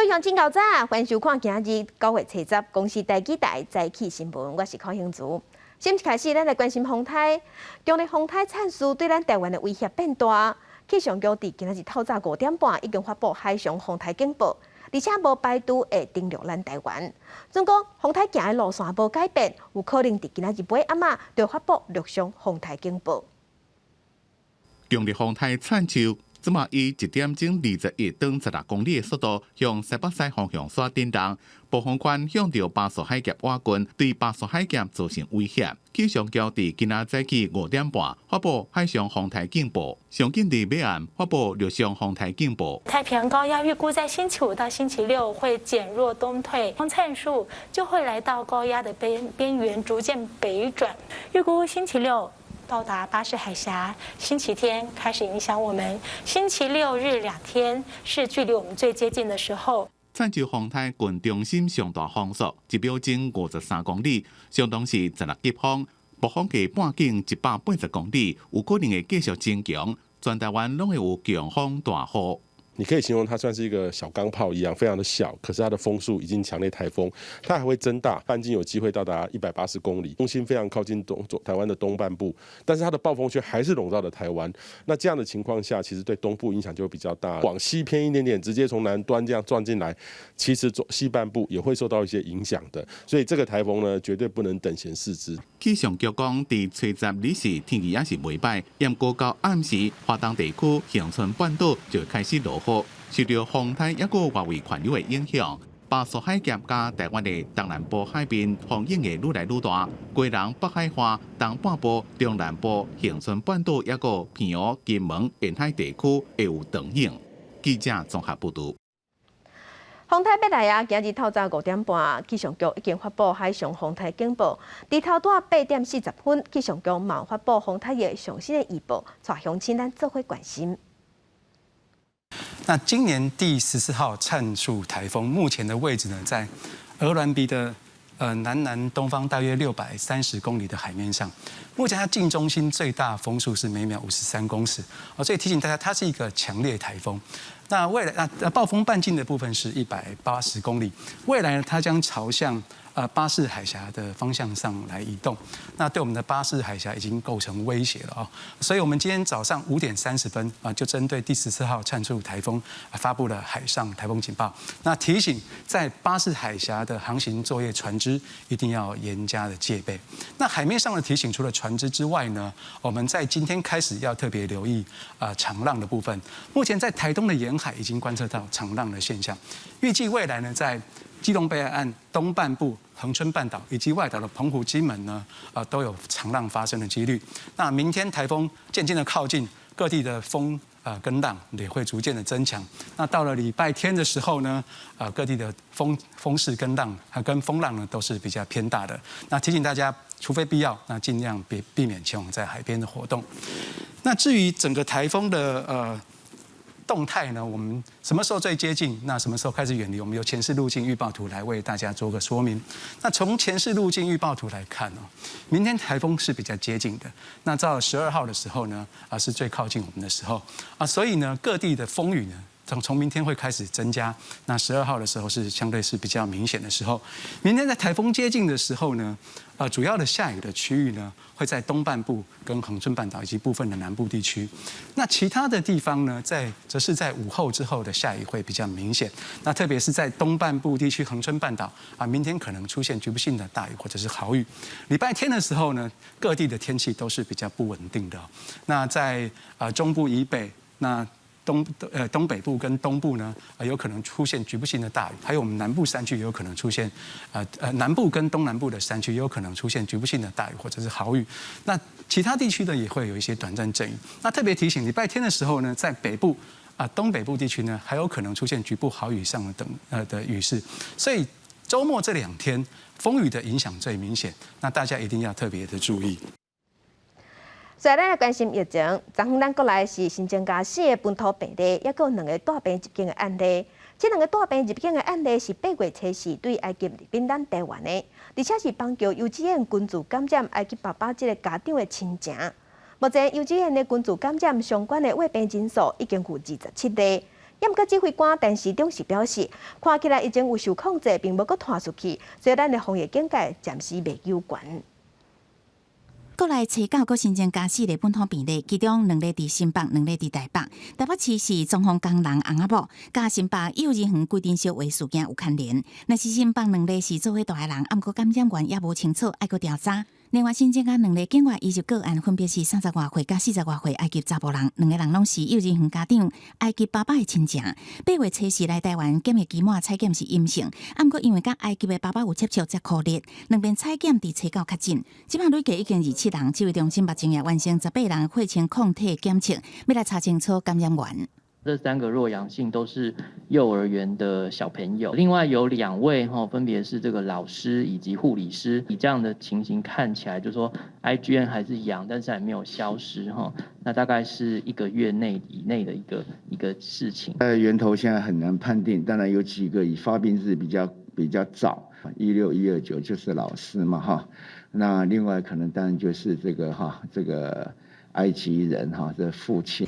位鄉親𠢕早，歡迎收看今日9月初10公視台語台早起新聞，我是柯興竹。先一開始，咱來關心風颱，強烈風颱燦樹對咱台灣的威脅變大。氣象局佇今仔日透早5點半已經發布海上風颱警報，而且無排除會登陸咱台灣。總講風颱行的路線無改變，有可能佇今仔日尾暗仔就發布陸上風颱警報。強烈風颱燦樹，這馬以1點鐘21轉16公里的速度向西北西方向徙振動，暴風圈向著巴士海峽倚近，對巴士海峽造成威脅。氣象局佇今仔早起5點半發布海上風颱警報，上緊佇尾暗發布陸上風颱警報。太平洋高壓預估在星期五到星期六會減弱東退，燦樹就會來到高壓的邊邊緣，逐漸北轉。預估星期六到達巴士海峽，星期天開始影響我們。星期六日兩天是距離我們最接近的時候。燦樹風颱近中心上大風速1秒鐘53公里，相當是16級風，暴風圈半徑180公里，有可能會繼續增強，全台灣攏會有強風大雨。你可以形容它算是一個小鋼炮一樣，非常的小，可是它的風速已經強烈颱風，它還會增大，半徑有機會到達180公里，中心非常靠近東台灣的東半部，但是它的暴風圈還是籠罩著台灣。那這樣的情況下，其實對東部影響就會比較大。往西偏一點點，直接從南端這樣撞進來，其實中西半部也會受到一些影響的。所以這個颱風呢，絕對不能等閒視之。氣象局講，佇初十日時天氣也是袂䆀，毋過到暗時，華東地區、恆春半島就開始落雨，受著風颱抑閣外圍環流的影響，巴士海峽佮台灣的東南部海面風湧會愈來愈大，基隆北海岸、東半部、中南部、恆春半島抑閣澎湖、金門沿海地區會有長湧。記者綜合報導。風颱欲來啊！今日透早5點半，氣象局已經發布海上風颱警報。佇頭拄仔8點40分，氣象局嘛發布風颱的上新的預報，帶鄉親咱做伙關心。那今年第14號燦樹颱風目前的位置呢，在鵝鑾鼻的南南東方大約630公里的海面上。目前它近中心最大風速是每秒53公尺，哦，所以提醒大家，它是一個強烈颱風。那未來那暴風半徑的部分是180公里，未來呢，它將朝向巴士海峽的方向上來移動，那對我們的巴士海峽已經構成威脅了啊！所以，我們今天早上5點30分啊，就針對第十四號燦樹颱風發布了海上颱風警報。那提醒在巴士海峽的航行作業船隻一定要嚴加的戒備。那海面上的提醒，除了船隻之外呢，我們在今天開始要特別留意啊長浪的部分。目前在台東的沿海已經觀測到長浪的現象，預計未來呢，在基隆北海岸東半部、恆春半島以及外島的澎湖、金門呢，都有長浪發生的幾率。那明天颱風漸漸的靠近，各地的風跟浪也會逐漸的增強。那到了禮拜天的時候呢，各地的風勢跟浪跟風浪呢都是比較偏大的。那提醒大家，除非必要，那盡量別避免前往在海邊的活動。那至於整個颱風的動態呢？我們什麼時候最接近？那什麼時候開始遠離？我們由前勢路徑預報圖來為大家做個說明。那從前勢路徑預報圖來看哦，明天颱風是比較接近的。那到12號的時候呢，啊是最靠近我們的時候啊，所以呢各地的風雨呢，從明天會開始增加。那十二號的時候是相對是比較明顯的時候。明天在颱風接近的時候呢，主要的下雨的區域呢，會在東半部跟恆春半島以及部分的南部地區。那其他的地方呢，則是在午後之後的下雨會比較明顯。那特別是在東半部地區、恆春半島啊，明天可能出現局部性的大雨或者是豪雨。禮拜天的時候呢，各地的天氣都是比較不穩定的。那在中部以北，那東北部跟東部呢，有可能出現局部性的大雨，還有我們南部山區有可能出現，南部跟東南部的山區有可能出現局部性的大雨或者是豪雨。那其他地區呢，也會有一些短暫陣雨。那特別提醒，禮拜天的時候呢，在北部啊東北部地區呢，還有可能出現局部豪雨上的等的雨勢。所以週末這兩天風雨的影響最明顯，那大家一定要特別的注意。所以咱來關心疫情，昨昏咱國內是新增加四個本土病例，抑閣有兩个帶病入境的案例。這兩个帶病入境的案例是8月初四對埃及入境咱台灣的，而且是邦橋幼稚園群聚感染埃及爸爸這个家長的親情。目前幼稚園的群聚感染相關的患病人數已經有27例，毋過指揮官陳時中是表示，看起來疫情有受控制，並無閣傳出去，所以咱的防疫警戒暫時袂有懸。國內初九閣新增加四例本土病例，其中兩例佇新北，兩例佇台北。台北市是裝潢工人翁仔某，佮新北幼兒園規間燒話事件有牽連。若是新北兩例是做伙蹛的人，毋過感染源猶無清楚，愛閣調查。另外新增加兩例境外移入個案，分別是三十外歲佮四十外歲埃及查埔人，兩个人攏是幼兒園家長，埃及爸爸的親情。八月初四來台灣檢疫期滿採檢是陰性，毋過因為佮埃及的爸爸有接觸才確認，兩邊採檢佇初九確診。這擺累計已經27人，指揮中心目前也完成18人血清抗體檢測，欲來查清楚感染源。這三個弱陽性都是幼兒園的小朋友，另外有兩位哈，分別是這個老師以及護理師。以這樣的情形看起來，就是說 IgM 還是陽，但是還沒有消失哈。那大概是一個月內以內的一個事情。在源頭現在很難判定，當然有幾個以發病日比較早，16129就是老師嘛哈。那另外可能當然就是這個哈這個埃及人哈這父親。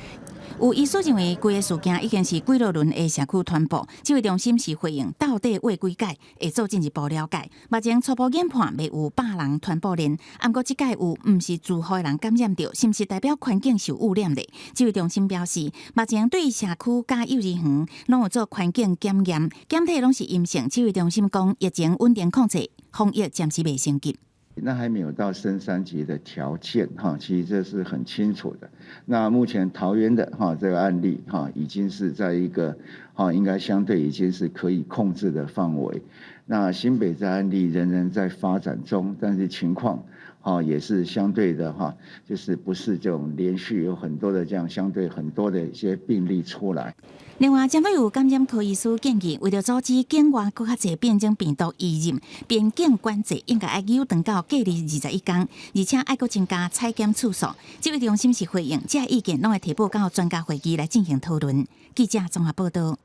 有醫師認為，規个事件已經是幾落輪的社區傳播，指揮中心是回應到底挖幾擺，會做進一步了解。目前初步研判未有百人傳播鏈，毋過這擺有毋是住戶的人感染著，是毋是代表環境受污染咧？指揮中心表示，目前對社區佮幼兒園攏有做環境檢驗，檢體攏是陰性。指揮中心講，疫情穩定控制，防疫暫時未升級。那還沒有到升三級的條件哈，其實這是很清楚的。那目前桃園的哈這個案例哈，已經是在一個哈應該相對已經是可以控制的範圍。那新北這案例仍然在發展中，但是情況哈也是相對的哈，就是不是這種連續有很多的這樣相對很多的一些病例出來。另外，針對有感染科醫師建議，為著阻止境外閣較濟變種病毒移入，邊境管制應該愛延長到隔離21天，而且愛閣增加採檢次數。指揮中心是回應，這意見攏會提報到專家會議來進行討論。記者綜合報導。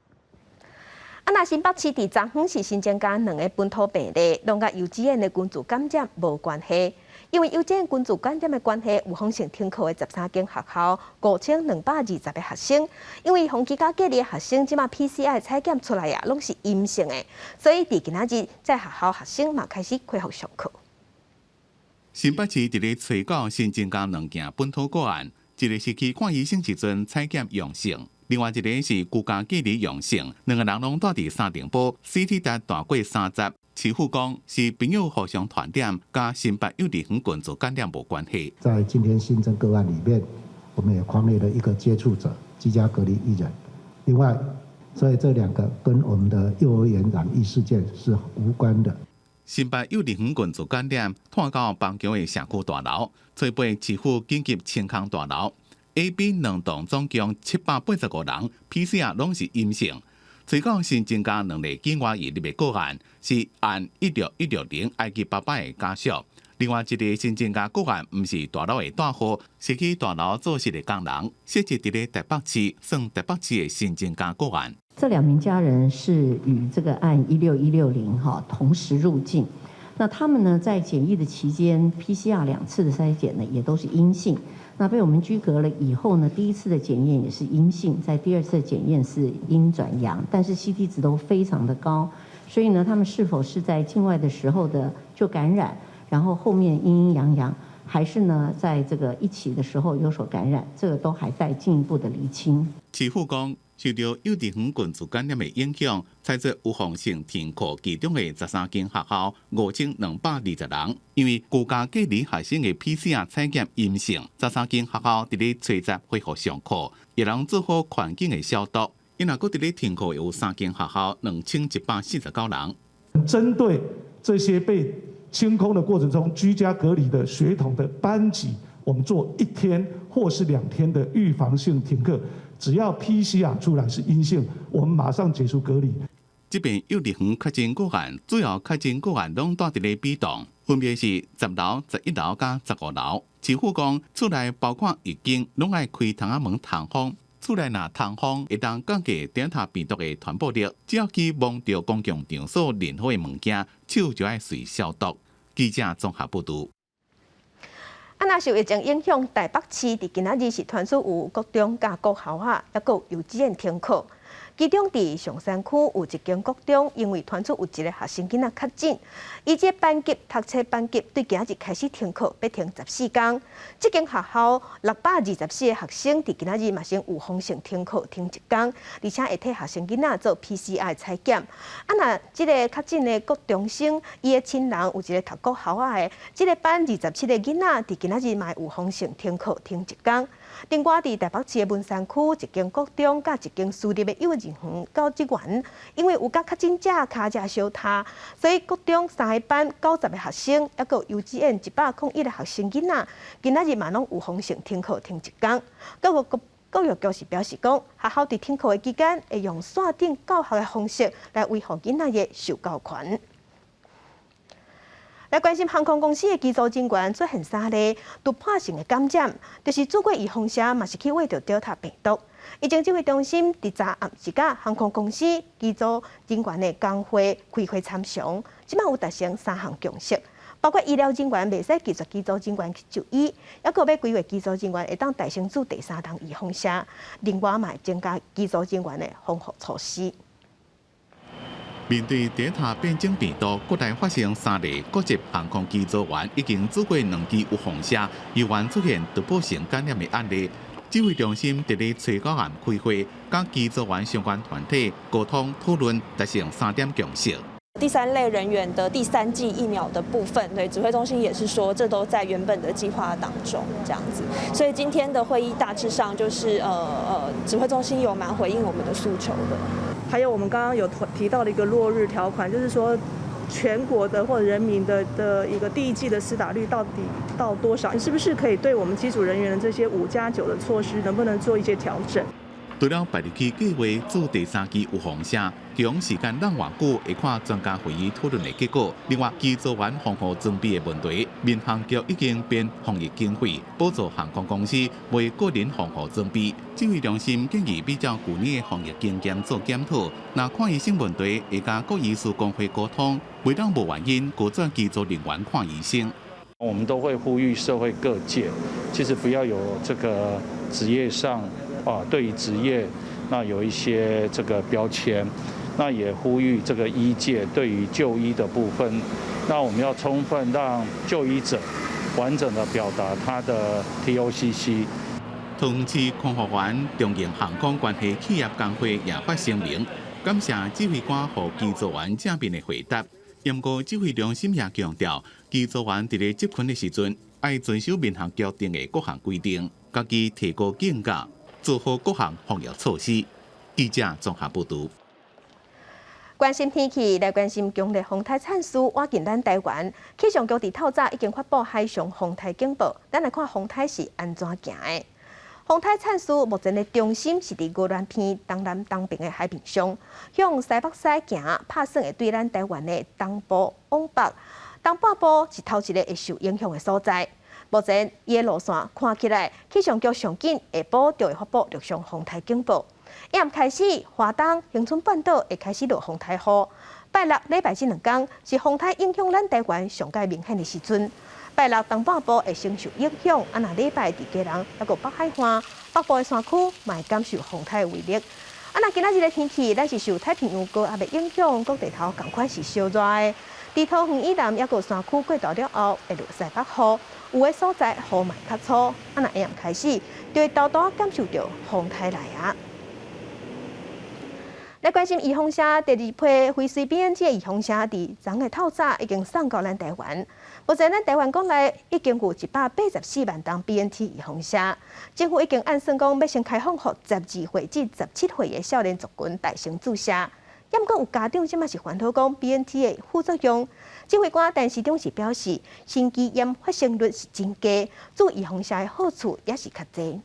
啊，若新北市佇昨昏是新增加兩个本土病例，攏佮幼稚園的群聚感染無關係。因為幼稚園群聚感染的關係，預防性停課的13間學校，5220個學生，因為予居家隔離的學生，這馬 PCR 採檢出來啊，攏是陰性的，所以佇今仔日，這學校學生嘛開始恢復上課。新北市佇咧初九新增加兩件本土個案，一个是去看醫生時陣採檢陽性。另外一个是居家隔離陽性，兩个人攏蹛佇三重埔，CT 值大過30。市府講是朋友互相傳染，佮新北幼兒園群聚感染無關係。在今天新增個案裡面，我們也匡列了一個接觸者，居家隔離一人。另外，所以這兩個跟我們的幼兒園染疫事件是無關的。新北幼兒園群聚感染，拖到板橋的社區大樓，初八市府緊急清空大樓。A、B 兩棟總共785人，PCR 攏是陰性。初九新增加兩例境外移入的個案，是案16160埃及爸爸的家屬。另外一例新增加個案，毋是大樓的住戶，是去大樓做事的工人，設置佇咧台北市，算台北市的新增加個案。這兩名家人是與這個案16160哈同時入境，那他們呢在檢疫的期間，PCR 兩次的篩檢呢也都是陰性。那被我們居隔了以後呢，第一次的檢驗也是陰性，在第二次的檢驗是陰轉陽，但是 CT 值都非常的高，所以呢，他們是否是在境外的時候的就感染，然後後面陰陰陽陽，還是呢在這個一起的時候有所感染，這個都還待進一步的釐清。市府講，受著幼稚園群聚感染的影響，採取預防性停課其中的13間學校5220人，因為居家隔離學生的 PCR 採檢陰性，13間學校佇咧初十恢復上課，也通做好環境的消毒。因若閣佇咧停課有三間學校2149人。針對這些被清空的過程中居家隔離的學童的班級，我們做一天或是2天的預防性停課。只要 PCR 出來是陰性，我們馬上解除隔離。這邊幼兒園確診個案，主要確診個案攏蹛佇咧 B 棟，分別是10樓、11樓佮15樓。市府講，厝內包括浴間，攏愛開窗仔門通風。厝內若通風，會當降低 Delta 病毒的傳播力。只要去摸著公共場所任何的物件，手就愛隨消毒。記者綜合報導。啊，若受疫情影響，台北市佇今仔日是傳出有國中佮國校啊，抑閣有幼稚園停課。其中佇松山區有一間國中，因為傳出有一個學生囡仔確診，伊這班級讀冊班級對今仔日開始停課，欲停14工。這間學校624個學生佇今仔日嘛先預防性停課停一工，而且會替學生囡仔做 PCR 採檢。啊，若這個確診的國中生，伊的親人有一個讀國校仔的，這個班27個囡仔佇今仔日嘛預防性停課停一工。另外，佇台北市的文山區一間國中佮一間私立的幼兒園教職員，因為有佮確診者跤跡相疊，所以國中三個班90個學生，抑閣幼稚園101個學生囡仔，今仔日嘛攏預防性停課停一工。教育局是表示講，學校佇停課的期間，會用線頂教學的方式來維護囡仔的受教權。來關心航空公司的機組人員出現三例突破性的感染，就是注過預防射嘛是去秽著 Delta 病毒。疫情指揮中心佇昨暗時佮航空公司機組人員的工會開會參詳，這擺有達成三項共識，包括醫療人員袂使拒絕機組人員去就醫，抑閣欲規劃機組人員會當代先注第三針預防射，另外嘛會增加機組人員的防護措施。面對德爾塔變種病毒，國內發生三例國籍航空機組員已經注過兩劑預防射，猶原出現突破性感染的案例。指揮中心佇咧初九暗開會，佮機組員相關團體溝通討論，達成三點共識。第三類人員的第三劑疫苗的部分，對指揮中心也是說，這都在原本的計劃當中，這樣子。所以今天的會議大致上就是指揮中心有蠻回應我們的訴求的。還有我們剛剛有提到的一個落日條款，就是說全國的或者人民的一個第一劑的施打率到底到多少？是不是可以對我們機組人員的這些5加9的措施，能不能做一些調整？除了排入去計劃注第三劑預防射，長時間讓偌久會看專家會議討論的結果。另外，機組員防護裝備的問題，民航局已經編防疫經費，補助航空公司買個人防護裝備。指揮中心建議比照舊年的防疫經驗做檢討，若看醫生問題，會佮各醫師公會溝通，袂當無原因拒絕機組人員看醫生。我們都會呼籲社會各界，其實不要有這個職業上。啊，對於職業，那有一些這個標籤，那也呼籲這個醫界對於就醫的部分，那我們要充分讓就醫者完整的表達他的 TOCC。同時，空服員中營航空關係企業工會也發聲明，感謝指揮官予機組員正面的回答。不過指揮中心也強調，機組員佇咧執勤的時陣，愛遵守民航局定的各項規定，家己提高警覺，做好各項防疫措施。記者綜合報導。關心天氣，來關心強烈風颱燦斯，倚近咱台灣。氣象局佇透早已經發布海上風颱警報。咱來看風颱是按怎行的。風颱燦斯目前的中心是佇鵝鑾鼻東南東邊的海面上，向西北西行，拍算會對咱台灣的東部往北，東半部是頭一个會受影響的所在。目前伊的路線看起來，氣象局上緊下晡就會發布陸上風颱警報。下暗開始，花東、恆春半島會開始落風颱雨。拜六禮拜這兩工是風颱影響咱台灣上蓋明顯的時陣。拜六東半部會先受影響，啊，若禮拜佇基隆抑閣北海岸北部的山區嘛會感受風颱的威力。啊，若今仔日的天氣，咱是受太平洋高壓的影響，各地頭仝款是燒熱的。佇桃園以南抑閣山區過大了後，會落西北雨，有的所在雨嘛較粗。啊，若下暗開始，就會沓沓感受著風颱來啊。來關心預防射第二批輝瑞 BNT 的預防射，佇昨个透早已經送到咱台灣。目前咱台灣國內已經有184萬針 BNT 預防射，政府已經按算講欲先開放予12歲至17歲的少年族群代先注射。毋過有家長這馬是煩惱講 BNT 的副作用。指揮官陳時中是表示，心肌炎發生率是真低，注預防射的好處也是較濟。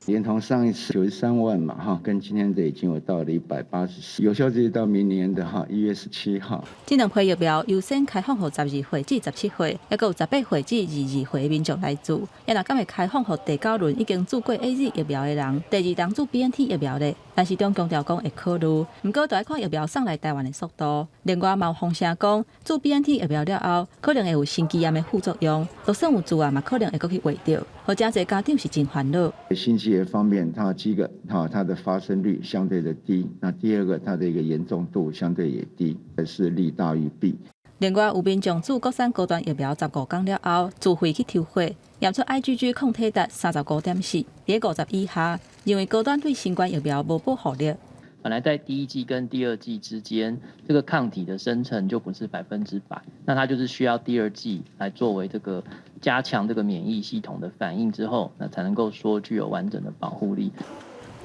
連同上一次93萬嘛，哈，跟今天的已經有到了184，有效期到明年的哈1月17號。這兩批疫苗優先開放予12歲至17歲，抑閣有18歲至22歲的民眾來注。抑若敢會開放予第九輪已經注過 AZ 疫苗的人，第二針注 BNT 疫苗咧？陳時中強調講會考慮，毋過著愛看疫苗送來台灣的速度。另外，嘛有風聲講，注 BNT 疫苗了後，可能會有心肌炎的副作用，就算有注啊，嘛可能會閣去秽著，予誠濟家長是真煩惱。心肌炎別方面，它這個哈，它的發生率相對的低。那第二個，它的一個嚴重度相對也低，是利大於弊。另外，有民眾注國產高端疫苗15工了後，自費去抽血，驗出 IgG 抗體達35.4，佇50以下，認為高端對新冠疫苗無保護力。本來在第一劑跟第二劑之間，這個抗體的生成就不是100%，那它就是需要第二劑來作為這個加強這個免疫系統的反應之後，那才能夠說具有完整的保護力。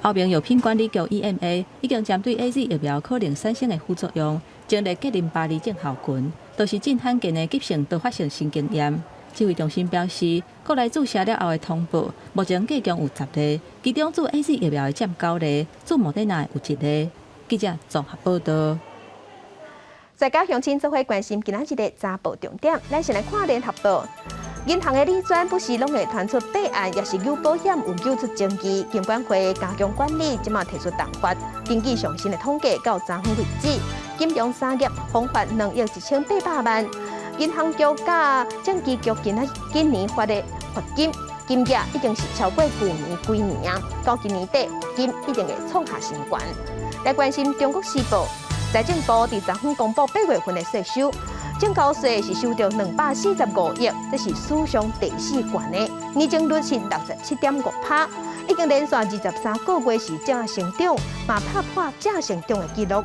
歐盟藥品管理局 EMA 已經針對 AZ 疫苗可能產生的副作用，成立格林巴利症候群，就是真罕見的急性多發性神經炎。指揮中心表示，國內注射了後的通報，目前計共有10例，其中注 AZ 疫苗的佔9例，注莫德納的有1例。記者綜合報導。在家鄉親做伙關心今仔日的早報重點，咱先來看聯合報。銀行的理專不時攏會傳出弊案，抑是扭保險有扭出爭議，金管會加強管理，這馬提出重罰。根據上新的統計，到昨昏為止，金融三業風罰2億1800萬。銀行局佮證機局今年罰的罰金金額已經是超過舊年規年啊！到今年底，罰金一定會創下新高。來關心中國時報，財政部佇昨昏公布8月份的稅收，證交稅是收著245億，這是史上第四懸的，年增率是67.5%，已經連續23個月是正成長，嘛拍破正成長的紀錄。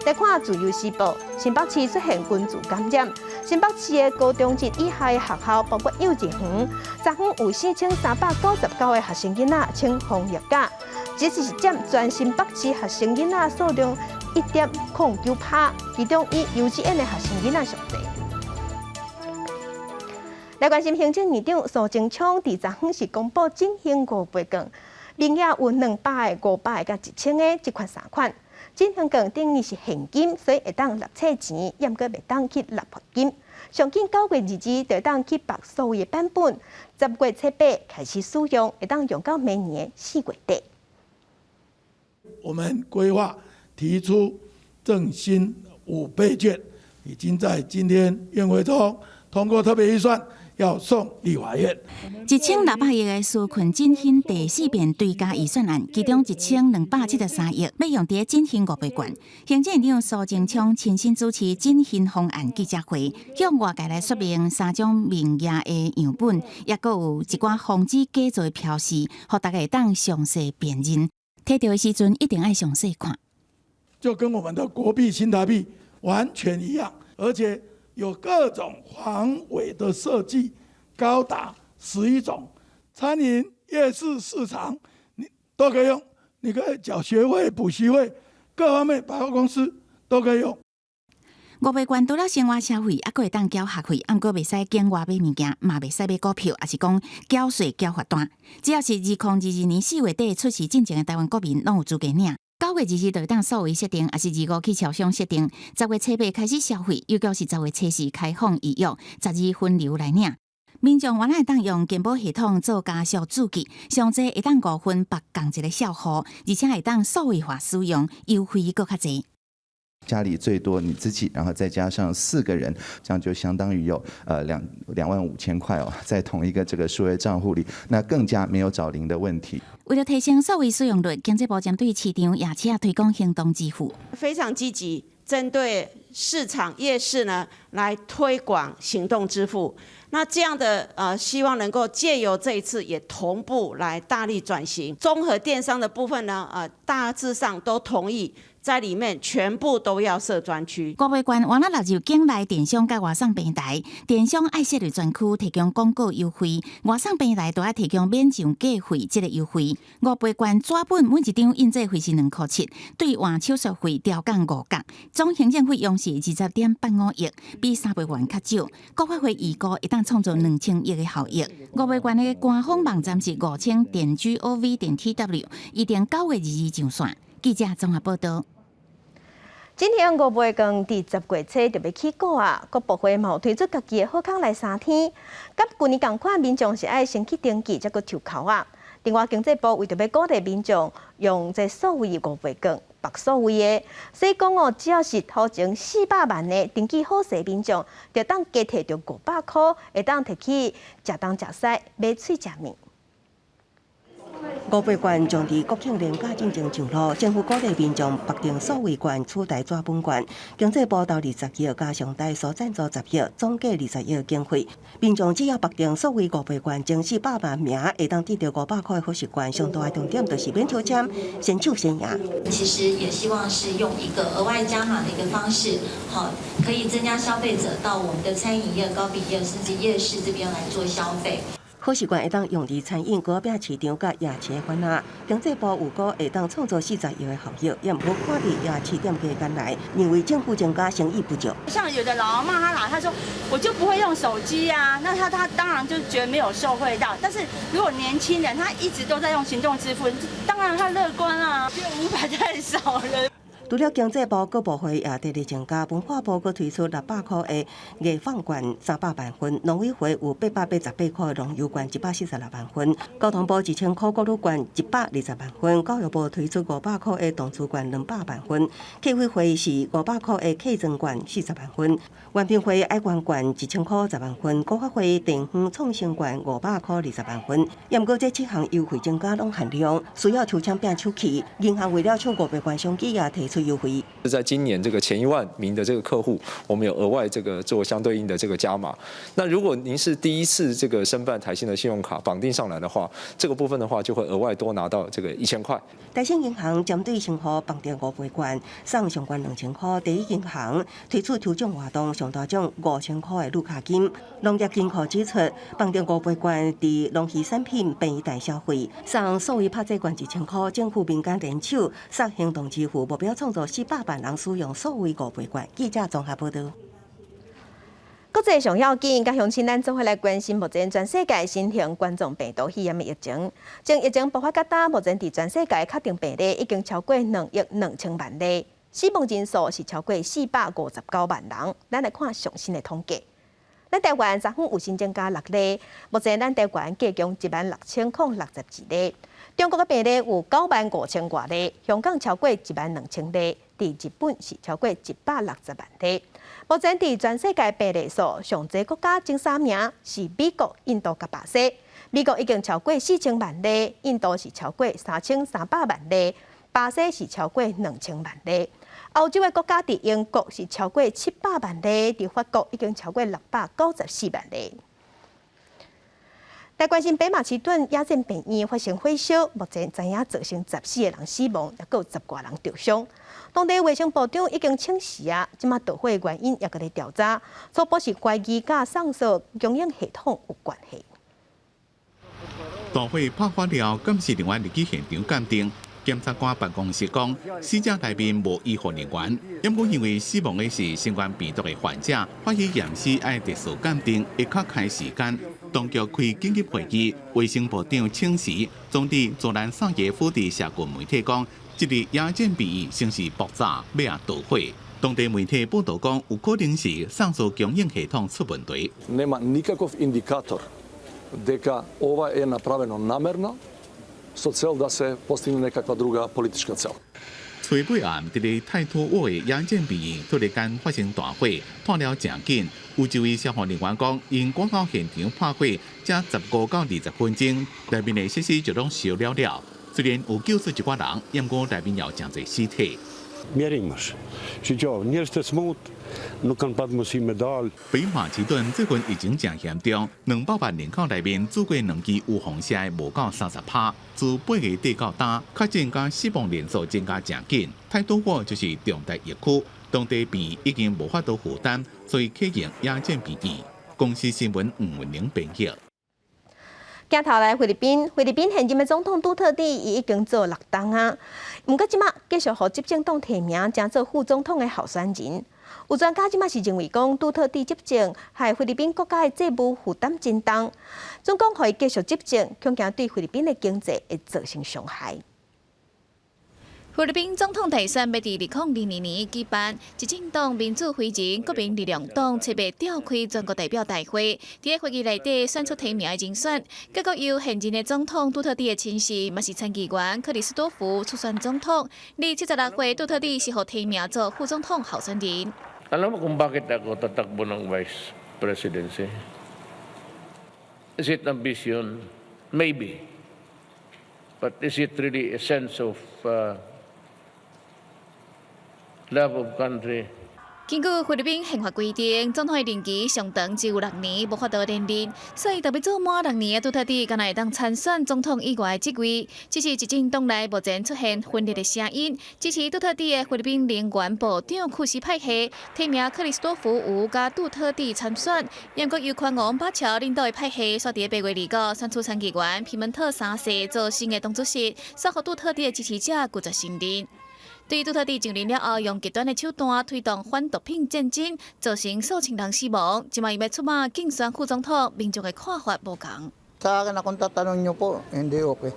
來看自由時報，新北市出現群聚感染，新北市的高中職以下的學校，包括幼稚園，昨昏有4399個學生囡仔請防疫假，這只是佔全新北市學生囡仔數量1.09%，其中以幼稚園的學生囡仔上濟。來關心行政院長蘇貞昌，佇昨昏是公布振興五倍券，名額有200個、500個、佮1000個，這款三款。振興券等於是現金，所以會當擸冊錢，猶閣袂當去擸罰金。上緊9月22就會當去綁數位版本，10月初8開始使用，會當用到明年4月底。我們規劃提出振興五倍券，已經在今天院會中通過特別預算。要送立法院。 1600億的紓困振興第四遍追加預算案，其中1273億欲用佇振興五倍券。行政院長蘇貞昌親身主持振興方案記者會，向外界來說明三種名額的樣本，抑閣有一寡防止假造的標示，予大家會當詳細辨認。提著的時陣一定愛詳細看。就跟我們的國幣新台幣完全一樣，而且有各種防偽的設計，高達11種。餐飲、夜市、市場，你都可以用。你可以繳學費、補習費，各方面百貨公司都可以用。五倍券除了生活消費，猶閣會當繳學費，毋過袂使境外買物件，嘛袂使買股票，抑是講繳稅繳罰單。只要是2022年4月底出世進前的台灣國民，攏有資格領。9月22就會當數位設定，抑是25去超商設定。10月初8開始消費，尤其是10月初4開放預約，12分流來領。民眾原來會當用健保系統做加速註記，上濟會當5分綁仝一個帳戶，而且會當數位化使用，優惠閣較濟。家裡最多你自己，然後再加上四個人，這樣就相當於有25,000塊哦，在同一個這個數位賬戶裡，那更加沒有找零的問題。為了提升數位使用率，經濟部針對市場夜市推廣行動支付，非常積極針對市場夜市呢來推廣行動支付。那這樣的希望能夠借由這一次也同步來大力轉型，綜合電商的部分呢，大致上都同意。在裡面全部都要設專區。五倍券原來納入境內電商佮外送平台，電商愛設立專區提供廣告優惠，外送平台都愛提供免上架費這個優惠。五倍券紙本每一張印製費是2塊7，兌換手續費調降5角，總行政費用是20.85億，比三倍券較少。國發會預估會當創造2000億的效益。五倍券的官方網站是5000.gov.tw，預定9月22上線。記者綜合報導。振興五倍券佇10月初就欲起股啊！各部會嘛有推出家己的好康來三天。佮舊年仝款，民眾是愛先去登記，才閣抽鬮啊。另外，經濟部為著欲鼓勵民眾用這數位五倍券，綁數位的，所以講哦，只要是頭前400萬的登記好勢民眾，就當加提著500箍，會當提去食東食西，買喙食麵。五倍券將佇國慶連假進前上路，政府鼓勵民眾綁定數位券取代紙本券。經濟部投20億，加上台塑贊助10億，總計20億經費。民眾只要綁定數位五倍券，前400萬名會當得著500箍的好食券。上大的重點就是免抽籤，先搶先贏。其實也希望是用一個額外加碼的一個方式，好，可以增加消費者到我們的餐飲業、糕餅業甚至夜市這邊來做消費。好食券會當用佇餐飲、糕餅市場佮夜市的販仔，經濟部預估會當創造40億的效益，也毋過看佇夜市店家艱難，認為政府增加生意不足。像有的老阿嬤，她來，她說我就不會用手機啊，那他當然就覺得沒有受惠到。但是如果年輕人他一直都在用行動支付，當然他樂觀啊，因為500太少了。除了經濟部各部會也致力增加，文化部閣推出600箍的藝放券300萬份，農委會有888塊的農遊券146萬份，交通部1000箍國旅券120萬份，教育部推出500箍的動資券200萬份，客委會是500箍的客莊券40萬份，原民會愛願券1000箍10萬份，國發會地方創生券500箍20萬份。毋過這七項優惠增加攏限量，需要抽籤拼手氣。銀行為了搶五倍券商機也提出優惠。在今年這個前1萬名的這個客戶，我們有額外這個做相對應的這個加碼。那如果您是第一次這個申辦台新的信用卡綁定上來的話，這個部分的話就會額外多拿到這個1000塊。台新銀行針對新戶綁定五倍券，送上懸2000箍。第一銀行推出抽獎活動，上大獎5000塊的禮卡金。農業金庫指出，綁定五倍券佇農漁產品便宜大消費，送數位拍折券1000箍。政府民間聯手，送行動支付，目標創造400萬人使用數位五倍券。記者綜合報導。國際上要緊，佮鄉親咱做伙來關心目前全世界新型冠狀病毒肺炎的疫情。從疫情爆發到今，目前佇全世界確定病例已經超過2億2千萬例，死亡人數是超過459萬人。咱來看上新的統計。咱台灣昨昏有新增加六例，目前咱台灣計共16,062例。中國的病例有9萬5千外例，香港超過1萬2千例，佇日本是超過160萬例。目前佇全世界病例數上濟國家前三名是美國、印度佮巴西。美國已經超過4000萬例，印度是超過3300萬例，巴西是超過2000萬例。歐洲的國家佇英國是超過700萬例，佇法國已經超過694萬例。來關心北馬其頓野戰病院發生火燒，目前知影造成14個人死亡，抑閣有十外人著傷。當地衛生部長已經請辭啊，這馬導火原因猶閣咧調查，初步是懷疑佮送素供應系統有關係。大火爆發了，鑑識人員入去現場鑑定。檢察官辦公室講，死者內面無醫護人員，毋過因為死亡的是新冠病毒的患者，法醫驗屍愛特殊鑑定，會較開時間。當局開緊急會議，衛生部長請辭，總理佐蘭薩耶夫佇社群媒體講，這个野戰病院先是爆炸，尾仔導火。當地媒體報導講，有可能是送素供應系統出問題。 Nema nikakav indikator дека ова е направено namerno со цел да се постигне некаква друга политичка цел。崔尾暗佇咧泰托沃的野戰病院突然間發生大火，破了誠緊。有一位消防人員講，𪜶趕到現場破火，才15到20分鐘，內面的設施就攏燒了了。雖然有救出一寡人，毋過內面有誠濟屍體。 Mjerim është. Shiko, njerëz të smut nuk kanë pas mundësi me dal。北馬其頓最近疫情誠嚴重，200萬人口內面注過兩劑預防射的無夠30%，自8月底到今，確診佮死亡人數增加誠緊。泰多沃就是重大疫區，當地病院已經無法度負擔，所以啟用野戰病院。公視新聞吳文玲編譯。鏡頭來菲律賓，菲律賓現任的總統杜特蒂伊已經做六冬啊，毋過這馬繼續予執政黨提名，成做副總統的候選人。有專家這馬是認為講，杜特蒂執政害菲律賓國家的債務負擔真重，總講予伊繼續執政，恐驚對菲律賓的經濟會造成傷害。菲律賓總統大選欲佇2022年舉辦，執政黨民主輝人國民力量黨七月召開全國代表大會，佇會議內底選出提名的人選，結果由現任的總統杜特蒂的親信，嘛是參議員克里斯多夫出選總統。而76歲杜特蒂是予提名做副總統候選人。 Alam mo kung bakit ako tatakbo ng vice presidency? Is it ambition? Maybe. But is it really a sense of love of country? 根據菲律賓憲法規定，總統的任期上長只有六年，無法度連任，所以特別做滿六年的杜特蒂，敢若會當參選總統以外的職位。只是執政黨內目前出現分裂的聲音，支持杜特蒂的菲律賓能源部長庫斯派系提名克里斯多福吳佮杜特蒂參選，毋過由寬王巴喬領導的派系，煞佇8月29選出參議員皮門特三世做新的黨主席，煞予杜特蒂的支持者拒絕承認。對杜特蒂上任了後，用極端的手段推動反毒品戰爭，造成數千人死亡。這擺伊欲出馬競選副總統，民眾的看法無仝。 Sa akin, kung tatanong niyo po, hindi okay.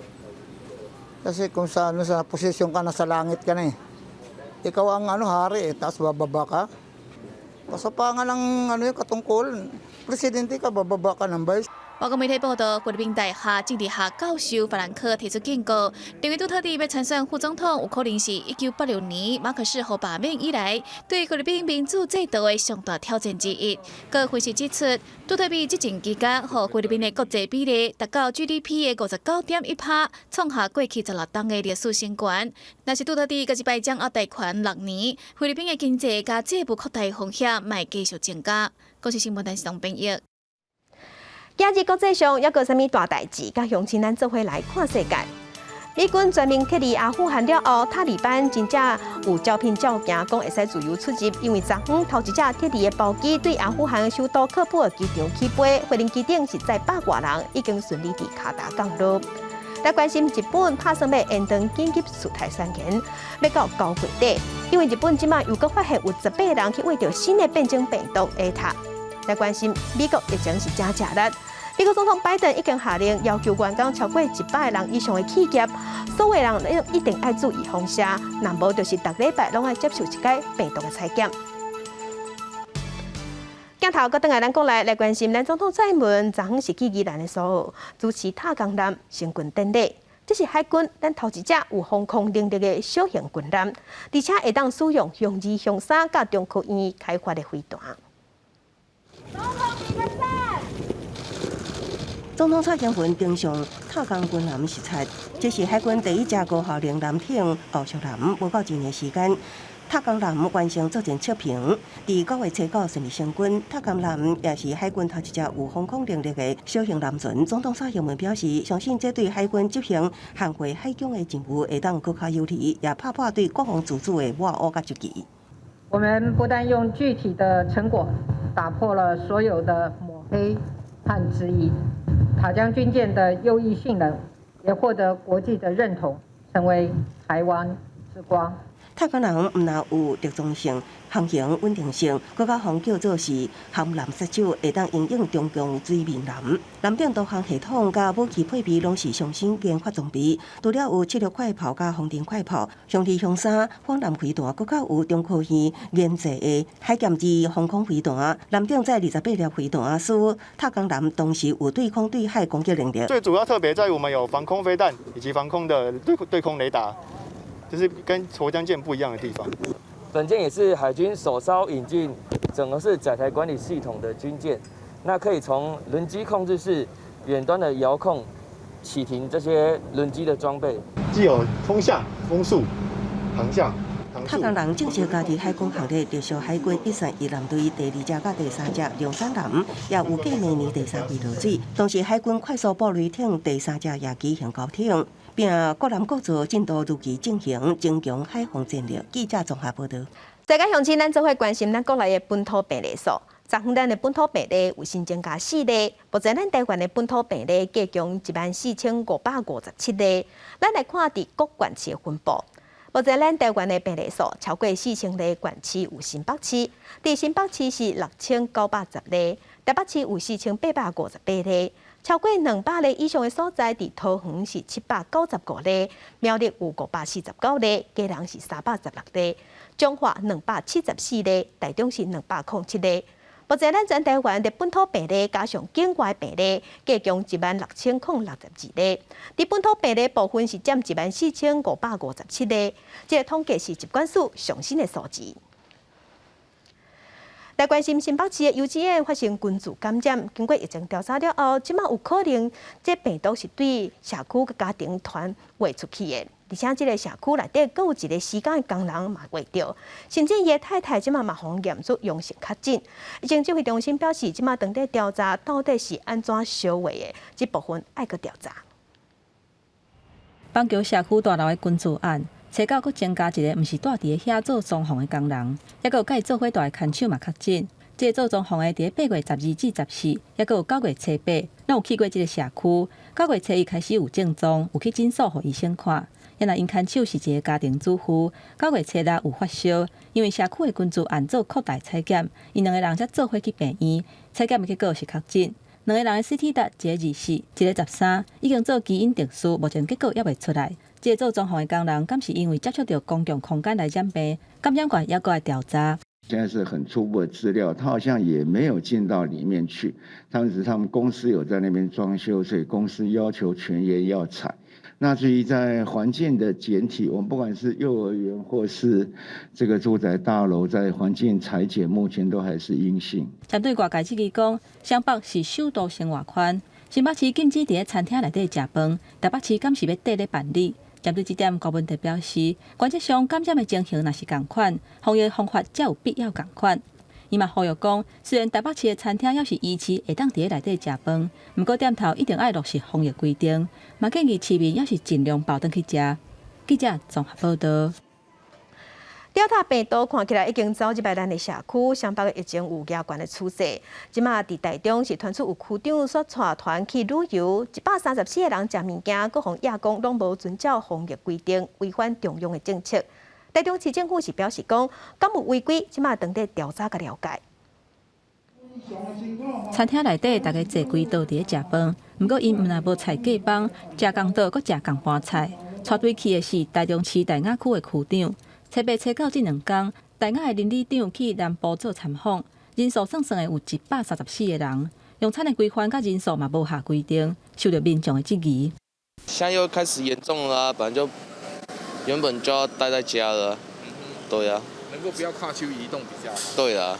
Kasi kung sa, ano, sa posisyon ka, nasa langit ka na eh. Ikaw ang ano, hari eh, tapos bababa ka. Kasapangan ng ano yung katungkulan. Presidente ka, bababa ka ng vice. 外國媒體報道，菲律賓大學政治學教授法蘭克提出警告，認為杜特蒂欲參選副總統，有可能是1986年馬可仕予罷免以來，對菲律賓民主制度的上大挑戰之一。閣分析指出，杜特蒂執政期間，予菲律賓的國債比例達到 GDP 的59.1%，創下過去16冬的歷史新高。若是杜特蒂閣一擺掌握大權六年，菲律賓的經濟佮債務擴大風險，嘛會繼續增加。公視新聞電視編譯。今日國際上猶閣有啥物大代誌？佮鄉親咱做伙來看世界。美軍全面撤離阿富汗了後，塔利班真正有招聘照鏡，講會使自由出入，因為昨昏頭一隻撤離的包機對阿富汗首都喀布爾機場起飛，飛行機頂是載百外人，已經順利佇卡達降落。來關心日本拍算欲延長緊急事態宣言，欲到9月底，因為日本這擺又閣發現有18人去餵著新的變種病毒 Eta。來關心美國疫情是誠吃力。美國總統拜登已經下令要求員工超過100人以上的企業，所有人一定愛注意放射，若無就是逐禮拜攏愛接受一擺病毒的採檢。鏡頭閣轉來咱國內來關心，咱總統蔡英文昨昏是去宜蘭的蘇澳主持塔江艦成軍典禮。這是海軍咱頭一隻有防空能力的小型軍艦，而且會當使用雄二、雄三佮中科院開發的飛彈。總統比個讚。總統蔡英文登上塔江軍艦視察，這是海軍第一隻高效能艦艇奧速艦。無夠一年時間，塔江艦完成作戰測評，佇9月初9順利成軍。塔江艦也是海軍頭一隻有防空能力的小型艦船。總統蔡英文表示，相信這對海軍執行捍衛海疆的任務會當閣較有利，也拍破對國防自主的抹烏佮質疑。我們不但用具體的成果打破了所有的抹黑和質疑。塔江軍艦的優異性能也獲得國際的認同，成為台灣之光。塔江艦毋但有特裝性、航行穩定性，閣較予人叫做是含藍殺手，會當因應中共水面艦。艦頂導航系統佮武器配備攏是上新研發裝備，除了有七六快炮佮風塵快炮、雄二、雄三反艦飛彈，閣較有中科院研製的海劍二防空飛彈。艦頂載28粒飛彈，使塔江艦同時有對空對海攻擊能力。最主要特別在於我們有防空飛彈以及防空的對對空雷達。這是跟沱江艦不一樣的地方。本艦也是海軍首艘引進整合式載台管理系統的軍艦，那可以從輪機控制室遠端的遙控啟停這些輪機的裝備。既有風向、風速、航向。塔江艦正式加入海軍行列，直屬海軍131艦隊第二隻佮第三隻龍山艦，也預計明年第三季落水。同時，海軍快速布雷艇第三隻夜機型高艇，並各艦各造進度如期進行，增強海防戰力。記者綜合報導。大家鄉親，咱做伙關心咱國內的本土病例數。昨昏咱的本土病例有新增加四例，目前咱台灣的本土病例計共14,557例。咱來看佇各縣市的分布。目前咱台灣的病例數超過4000例，縣市有新北市，佇新北市是6910例，台北市有4858例，超過200例以上的所在，佇桃園是795例，苗栗有549例，基隆是316例，彰化274例，台中是207例。目前咱全台灣的本土病例加上境外病例，計共16,062例。佇本土病例部分是佔14,557例。這個統計是疾管署上新的數字。來關心新北市的幼稚園發生群聚感染，經過疫情調查了後，這馬有可能這病毒是對社區佮家庭傳播出去的。而且這个社區內底閣有一个施工的工人嘛秽著，甚至伊的太太這馬嘛予驗出陽性確診。疫情指揮中心表示，這馬正佇調查到底是按怎相秽的，這部分愛閣調查。板橋社區大樓的群聚案，初九閣增加一个，毋是蹛佇咧遐做裝潢的工人，抑閣有佮伊做伙蹛的牽手嘛確診。這个做裝潢的佇咧8月12至14，抑閣有9月初8，攏有去過這个社區。9月初一開始有症狀，有去診所予醫生看。抑若𪜶牽手是一个家庭主婦，9月初六有發燒，因為社區的群聚案做擴大採檢，𪜶兩个人才做伙去病院，採檢的結果是確診。兩个人的 CT 值，一个24，一个13，已經做基因定序，目前結果猶未出來。這个做裝潢的工人，敢是因為接觸著公共空間來染病？感染源猶閣愛調查。現在是很初步的資料，他好像也沒有進到裡面去。他們只是他們公司有在那邊裝修，所以公司要求全員要採。那至於在環境的檢體，我們不管是幼兒園或是這個住宅大樓，在環境採檢目前都還是陰性。針對外界質疑講，雙北是首都生活圈，新北市禁止佇咧餐廳內底食飯，台北市敢是欲綴咧辦理？針對這點，柯文哲表示，原則上感染的情形若是仝款，防疫方法才有必要仝款。伊嘛呼籲講，雖然台北市的餐廳猶是維持會當佇咧內底食飯，毋過店頭一定愛落實防疫規定，嘛建議市民猶是盡量包轉去食。記者綜合報導。 Delta 病毒看起來已經走入來咱的社區，雙北的疫情有加懸的趨勢。這馬佇台中是傳出有區長煞帶團去旅遊，134個人食物件，閣予驗講攏無遵照防疫規定，違反中央的政策。台中市政府是表示講，敢有違規，這馬正佇調查佮了解。餐廳內底大家坐規桌佇咧食飯，毋過𪜶毋但無菜隔枋，食仝桌閣食仝盤菜。帶隊去的是台中市大雅區的區長。初八、初九這兩工，大雅的鄰里長去南部做參訪，人數算算的有134個人。用餐的規範佮人數嘛無下規定，受著民眾的質疑。現在又開始嚴重了啊！本來就原本就要待在家了，對啊。能夠不要跨區移動比較好。對啊。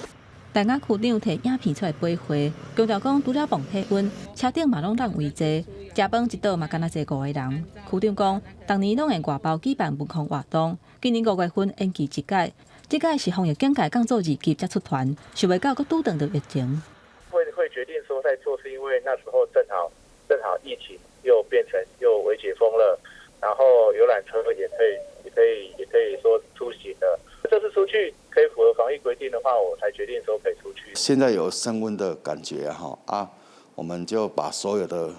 大雅區長提影片出來比會，強調講除了磅體溫，車頂嘛攏人圍坐，食飯一桌嘛干焦坐五個人。區長講，逐年攏會外包舉辦文康活動，今年5月份延期一屆，這屆是防疫警戒降做二級才出團，想袂到閣拄著著疫情。會決定說再做，是因為那時候正好疫情又變成又微解封了，然後遊覽車也可以說出行了。這次出去可以符合防疫規定的話，我才決定說可以出去。現在有升溫的感覺哈啊，我們就把所有的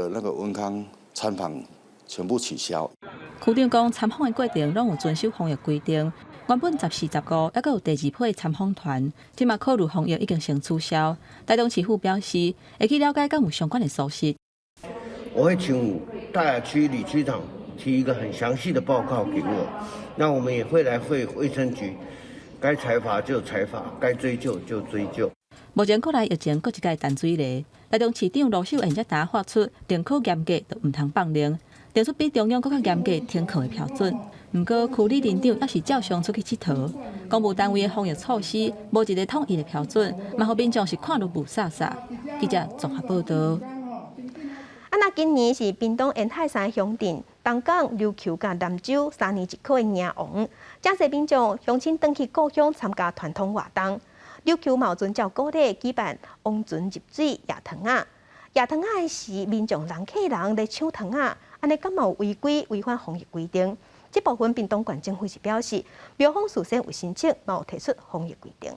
那個文康參訪全部取消。區長講，參訪的過程攏有遵守防疫規定。原本14、15，猶閣有第二批參訪團，這馬考慮防疫已經先取消。台中市府表示，會去了解敢有相關的屬實。我會請大雅區李區長提一個很詳細的報告給我，那我們也會來會衛生局，該裁罰就裁罰，該追究就追究。目前國內疫情閣一擺陳水螺，台中市長盧秀燕才剛發出寧可嚴格，都毋通放任，定出比中央閣較嚴格停課的標準。毋過區里鄰長猶是照常出去𨑨迌，公務單位的防疫措施無一个統一的標準，嘛予民眾是看予霧煞煞。記者綜合報導。啊，那今年是屏東沿海三鄉鎮東港、琉球佮南州3年一考的迎王，誠濟民眾鄉親轉去故鄉參加傳統活動。琉球嘛遵照古禮舉辦王船入水夜糖仔，夜糖仔的是民眾人客人咧搶糖仔，按呢敢有違規違反防疫規定？這部分屏東縣政府是表示，廟方事先有申請，嘛有提出防疫規定。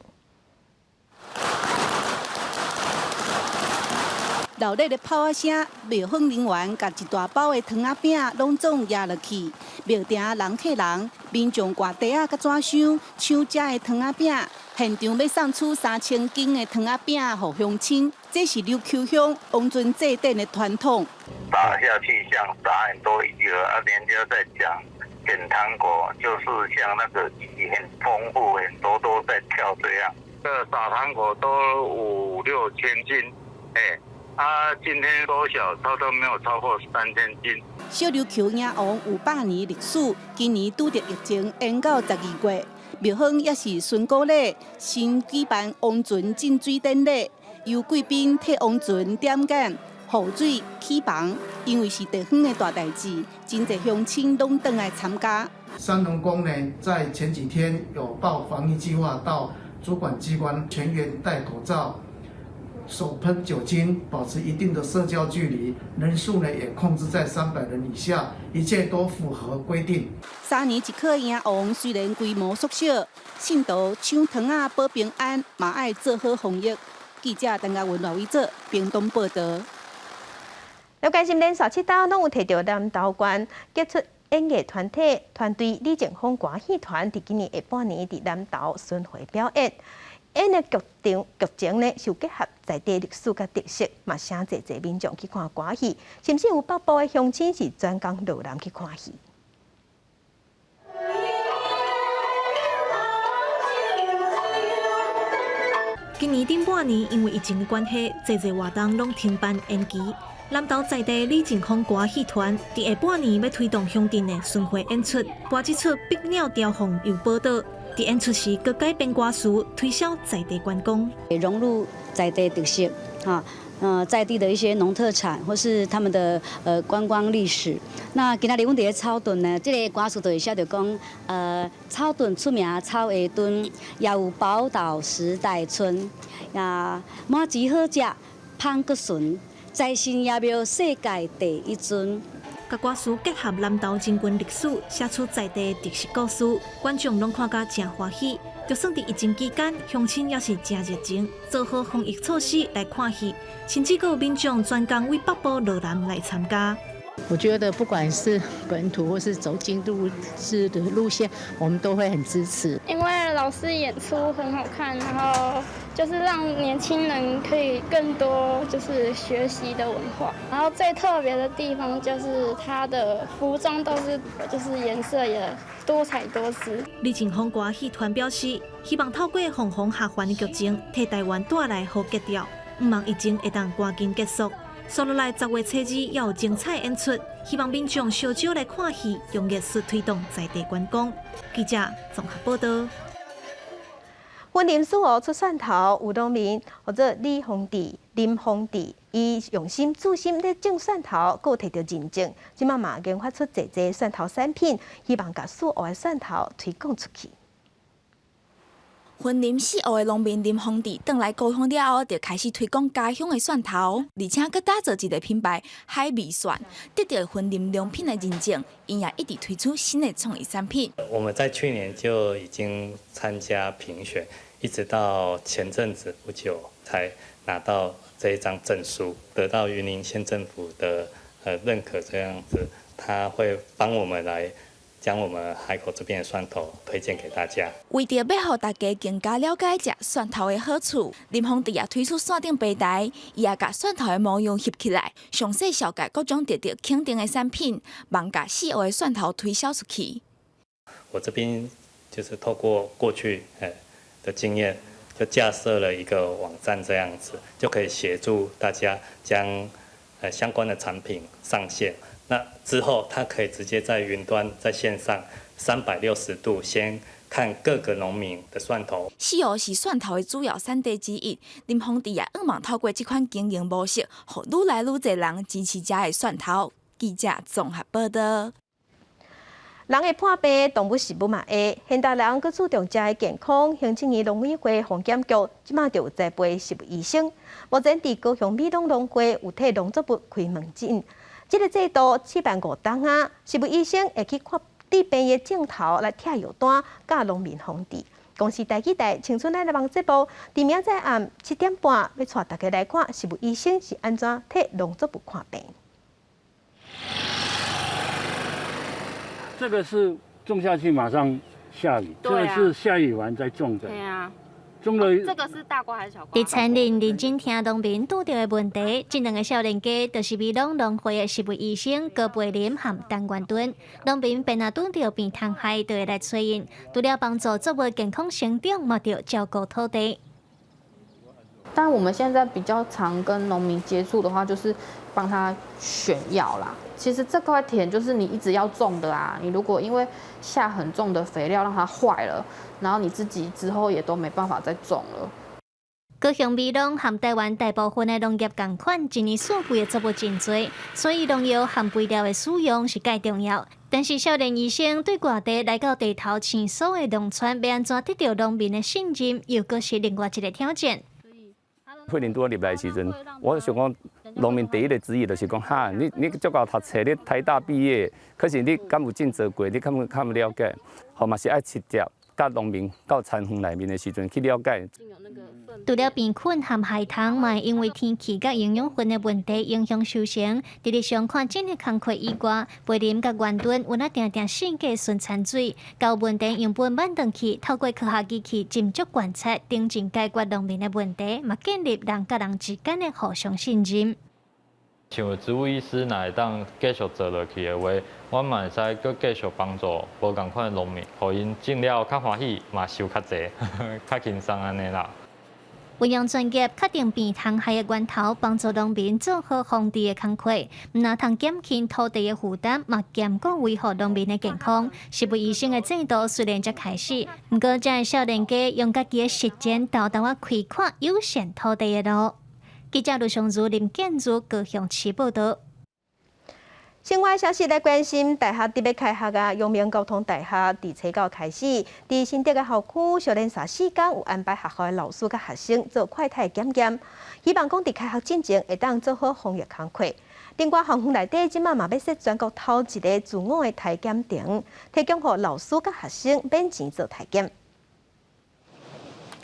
熱鬧的炮仔聲，廟方人員共一大包的糖仔餅攏總壓落去，廟埕人客人，民眾掛袋仔佮紙箱搶遮的糖仔餅，現場欲送出3000斤的糖仔餅予鄉親，這是琉球鄉王船祭典的傳統。撒下去像撒很多魚啊，人家在講撿糖果，就是像那個魚很豐富，很多都在跳這樣。這撒糖果都五六千斤，欸。啊，今天多少？差不多沒有超過3000斤。小琉球迎王有百年歷史，今年拄著疫情延到12月。廟方也是巡古禮，先舉辦王船進水典禮，由貴賓替王船點眼、雨水起房。因為是地方的大代誌，真濟鄉親攏轉來參加。三龍宮呢，在前幾天有報防疫計劃到主管機關，全員戴口罩、手噴酒精，保持一定的社交距離，人數呢也控制在300人以下，一切都符合規定。三年一考迎王雖然規模縮小，信徒搶糖仔保平安，嘛愛做好防疫。記者陳嘉文、羅偉哲，屏東報道。有關心連續7冬攏有提著南投縣傑出演藝團體團隊李正峰歌戲團，佇今年下半年佇南投巡迴表演。演的劇場劇情呢，是有結合在地歷史佮特色，嘛，誠濟濟民眾去看歌戲，甚至有北部的鄉親是專工落南去看戲。今年頂半年因為疫情的關係，濟濟活動攏停辦延期。南投在地李正峰歌戲團佇下半年欲推動鄉鎮的巡迴演出，播這齣《碧鳥雕鳳遊寶島》。佇演出時，閣改編歌詞，推銷在地觀光，融入在地特色，哈，在地的一些農特產或是他們的觀光歷史。那今仔日阮佇咧草屯呢，這个歌詞就會寫著講，草屯出名草鞋墩，也有寶島時代村，也麻糬好食，芳閣純，財神爺廟世界第一尊。共歌詞結合南投將軍歷史，寫出在地特色故事，觀眾攏看甲誠歡喜。就算佇疫情期間，鄉親也是誠熱情，做好防疫措施來看戲，甚至閣有民眾專工為北部落南來參加。我覺得不管是本土或是走進度式的路線，我們都會很支持。因為老師演出很好看，然後就是讓年輕人可以更多就是學習的文化。然後最特別的地方就是他的服裝都是就是顏色也多彩多姿。李正峰歌戲團表示，希望透過鳳凰下凡的劇情，替台灣帶來好格調，毋望疫情會當趕緊結束。紲落來10月初2也有精彩演出，希望民眾相招來看戲，用藝術推動在地觀光。記者綜合報道。雲林四湖出蒜頭，有農民號做李豐地、林豐地，伊用心注心咧種蒜頭，閣有提著認證，這馬嘛研發出濟濟蒜頭產品，希望共四湖的蒜頭推廣出去。雲林四湖的農民林豐地，轉來故鄉了後，就開始推廣家鄉的蒜頭，而且閣打造一个品牌海味蒜，得著雲林良品的認證，𪜶也一直推出新的創意產品。我們在去年就已經參加評選，一直到前陣子不久才拿到這一張證書，得到雲林縣政府的認可，這樣子，他會幫我們來將我們海口這邊的蒜頭推薦給大家。為著欲予大家更加了解食蒜頭的好處，林豐地也推出線頂平台，伊也共蒜頭的模樣翕起來，詳細紹介各種得著肯定的產品，望共四湖的蒜頭推銷出去。我這邊就是透過過去的經驗，就架設了一個網站，這樣子就可以協助大家將相關的產品上線。那之後，他可以直接在雲端、在線上360度先看各個農民的蒜頭。四湖是蒜頭的主要產地之一，林豐地也向望透過這款經營模式，予愈來愈濟人支持遮的蒜頭。記者綜合報道。人會破病，動物食物嘛會。現代人閣注重食的健康，行政院農委會防檢局這馬就有栽培食物醫生。目前佇高雄美濃農會有替農作物開門診，這个制度試辦5冬啊，食物醫生會去看治病的症頭來貼藥單，教農民防治。公視台語台青春咱來望節目，佇明仔載暗7點半，欲帶大家來看食物醫生是按怎替農作物看病。這個是種下去馬上下雨，這個是下雨完再種的。對啊。種了。這個是大瓜還是小瓜？佇田裡認真聽農民拄著的問題，這兩个少年家就是美濃農會的食物醫生高培林和陳元敦。農民便若拄著病蟲害，就會來揣𪜶，除了幫助作物健康成長，嘛著照顧土地。但我們現在比較常跟農民接觸的話，就是幫他選藥啦。其實這塊田就是你一直要種的啊，你如果因為下很重的肥料讓它壞了，然後你自己之後也都沒辦法再種了。高雄美濃和台灣大部分的農業仝款，一年四季的作物真濟，所以農藥和肥料的使用是蓋重要。但是少年醫生對外地來到地頭菁菖的農村，欲按怎得著農民的信任，又閣是另外一個挑戰。肺炎拄仔入來的時陣，我想講，農民第一个質疑就是講，哈，你足𠢕讀冊，你台大畢業，可是你敢有種植過？你敢有較了解？吼嘛是愛直接佮農民到田園內面的時陣去了解。除了病菌和害蟲，嘛會因為天氣佮營養分的問題影響收成。佇日常看診的工課以外，培林佮元墩有若定定四界巡田水，𠢕問題樣本挽轉去，透過科學儀器斟酌觀察，頂前解決農民的問題，嘛建立人佮人之間的互相信任。像植物醫師若會當繼續做落去的話，阮嘛會使閣繼續幫助無仝款的農民，予𪜶種了較歡喜，嘛收較濟，較輕鬆按呢啦。運用專業確定病蟲害的源頭，幫助農民做好防治的工課，毋但通減輕土地的負擔，嘛兼顧維護農民的健康。食物醫生的制度雖然才開始，毋過這个少年家用家己的實踐，沓沓仔開闊友善土地的路。記者盧尚如、林建如高雄市報導。新聞消息來關心，大學佇欲開學啊，陽明交通大學佇初九開始，佇新竹的校區，小連紲四工有安排學校的老師佮學生做快篩檢驗，希望講佇開學進前會當做好防疫工課。另外，校園內底這馬嘛欲設全國頭一个自我的體檢亭，提供予老師佮學生免錢做體檢。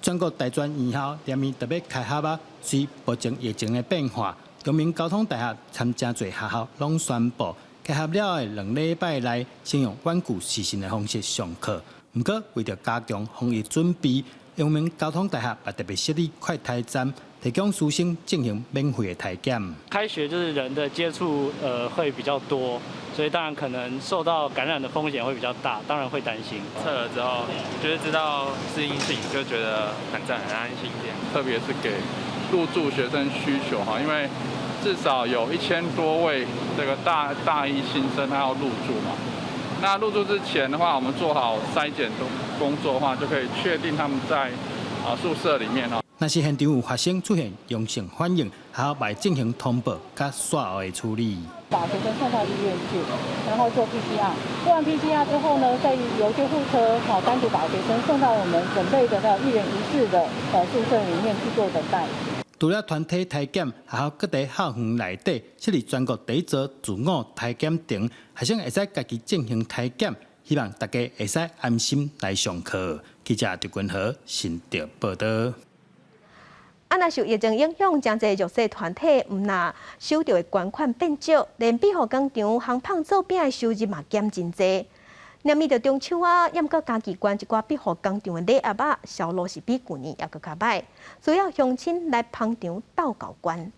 全國大專院校連綿著欲開學啊，隨目前疫情的變化，陽明交通大學參誠濟學校攏宣布，開學了的兩禮拜內，先用遠距視訊的方式上課。毋過，為著加強防疫準備，陽明交通大學也特別設立快篩站，提供師生進行免費的體檢。開學就是人的接觸，會比較多，所以當然可能受到感染的風險會比較大，當然會擔心。測了之後，就是知道是陰性，就覺得很讚，很安心一點。特別是給入住學生需求哈，因為至少有1000多位這個大一新生他要入住嘛。那入住之前的話，我們做好篩檢的工作的話，就可以確定他們在宿舍裡面哦。若是現場有學生出現陽性反應，學校會進行通報佮煞後的處理。把學生送到醫院去，然後做 PCR，做完 PCR 之後呢，再由救護車好單獨把學生送到我們準備的那一人一室的宿舍裡面去做等待。除了團體體檢，學校閣佇校園內底設立全國第一座自我體檢亭，學生會使家己進行體檢，希望大家會使安心來上課。記者陳君和新竹報導。啊，若受疫情影響，誠濟弱勢團體毋但收著的捐款變少，連庇護工廠烘麭做餅的收入嘛減真濟。連面著中秋啊，猶閣嘉義縣一寡庇護工廠的禮盒仔銷路是比舊年猶閣較䆀，需要鄉親來捧場鬥𠢕捐。